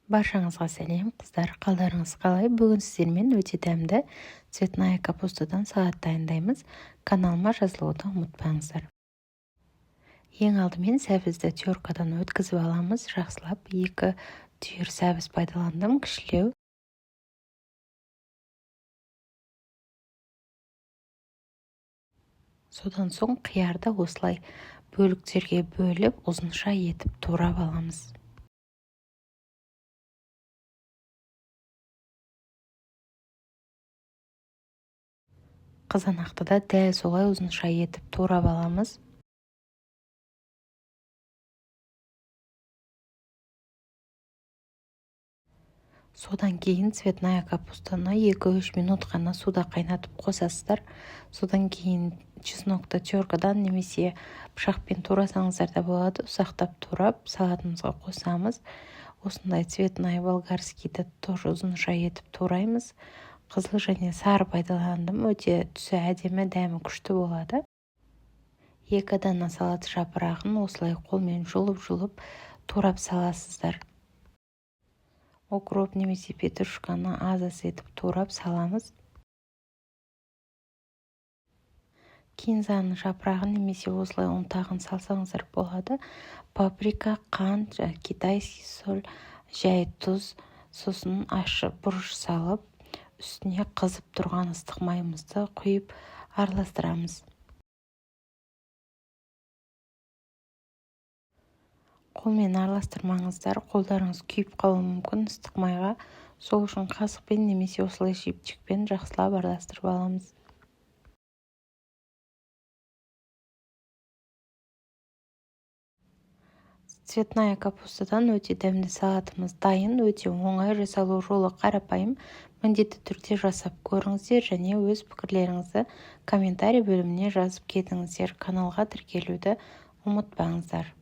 Баршаңызға сәлем, қыздар! Қалдарыңыз қалай? Бүгін сіздермен өте дәмді цветная капустадан салат дайындаймыз. Каналыма жазылуды ұмытпаңыздар. Ең алдымен сәбізді теркадан өткізіп аламыз жақсылап. 2 түйір сәбіз пайдаландым, кішілеу. Содан соң қиярды осылай бөліктерге бөліп, ұзынша етіп турап аламыз. Қызанақты да дәл солай ұзынша етіп турап аламыз. Содан кейін цветная капустаны 2-3 минут қана суда қайнатып қосасыздар. Содан кейін чеснокты теркадан немесе пышақпен турасаңыздар да болады, ұсақтап турап, салатымызға қосамыз. Осындай цветной болгарскийді тоже ұзынша етіп тураймыз. Қызыл және сары пайдаландым, өте түсі әдемі, дәмі күшті болады. 2 дана салат жапырағын осылай қолмен жұлып-жұлып турап саласыздар. Укроп немесе петрушканы аз-аз етіп турап саламыз. Кинзаның жапырағын немесе осылай ұнтағын салсаңыздар болады. Паприка, қант, китайский соль, жай тұз, сосын ащы бұрыш салып, үстіне қызып тұрған ыстық майымызды құйып араластырамыз. Қолмен араластырмаңыздар, қолдарыңыз күйіп қалуы мүмкін ыстық майға. Сол үшін қасықпен немесе осылай щипчикпен жақсылап араластырып аламыз. Цветная капустадан өте дәмді салатымыз дайын, өте оңай, жасалу жолы қарапайым. Міндетті түрде жасап көріңіздер және өз пікірлеріңізді комментарий бөліміне жазып кетіңіздер. Каналға тіркелуді ұмытпаңыздар.